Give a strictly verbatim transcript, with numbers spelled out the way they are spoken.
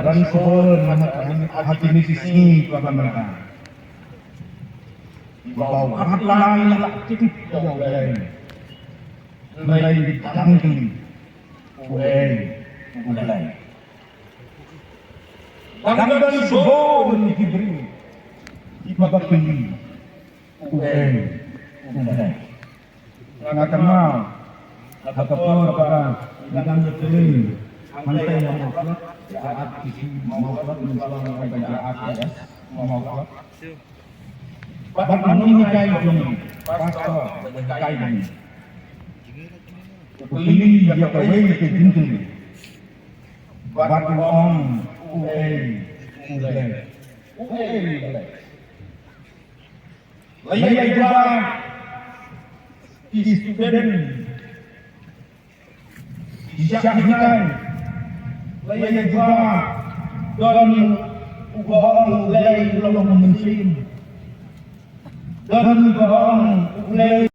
Don sbor ha kine ki sngi kiba mynta. Ba u Kynrad Lai la tip ïa U Blei. Hynrei ki dang kylli, uei U Blei? Dang don sbor ki briew kiba kylli, uei U Blei? Nga kynmaw ha ka por ba ngi dang ïatrei hangtei ha Mawphlang, ïa R T C Mawphlang, mynta la wan ban ïa R T S Mawphlang. Bad u nonghikai jong ngi, pastor ba hikai jong ngi, u kylli ïa kawei ka jingkylli. Bad u ong, uei U Blei? Uei U Blei? La ïa jubab ki student ki shah hikai. La ïa jubab, don uba ong U Blei u long mynsiem. Don uba ong U Blei